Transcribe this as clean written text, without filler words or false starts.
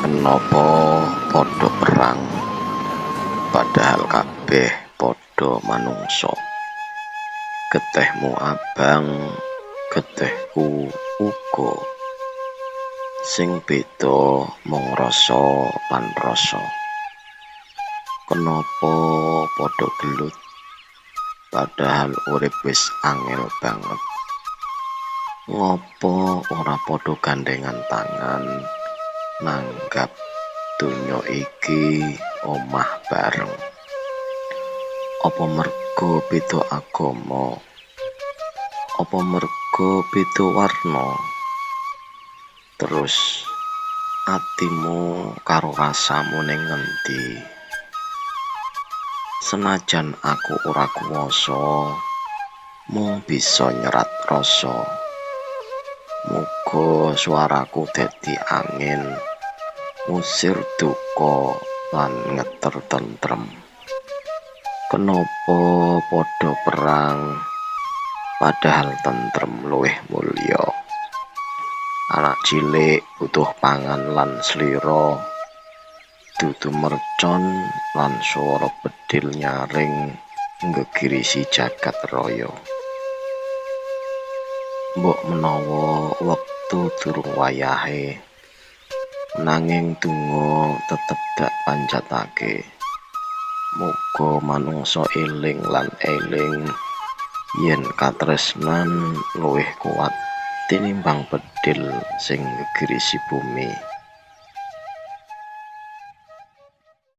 Kenapa padha perang padahal kabeh padha manungsa? Getihmu abang, getihku uga. Sing beda mung rasa lan rasa. Kenapa padha gelut padahal urip wis angel banget? Ngopo ora padha gandengan tangan nanggap donya iki omah bareng? Apa merga beda agama? Apa merga beda warna? Terus atimu karo rasamu ning ngendi? Senajan aku ora kuwasa, mung bisa nyerat rasa. Muga suaraku dadi angin ngusir duka lan ngeter tentrem. Kenapa padha perang padahal tentrem luwih mulya? Anak cilik butuh pangan lan slira, dudu mercon lan swara bedhil nyaring nggegirisi jagat raya. Mbok menawa wektu durung wayahe, nanging donga tetep dak panjatake. Muga manungsa eling lan eling yen katresnan luwih kuwat tinimbang bedhil sing nggegirisi bumi.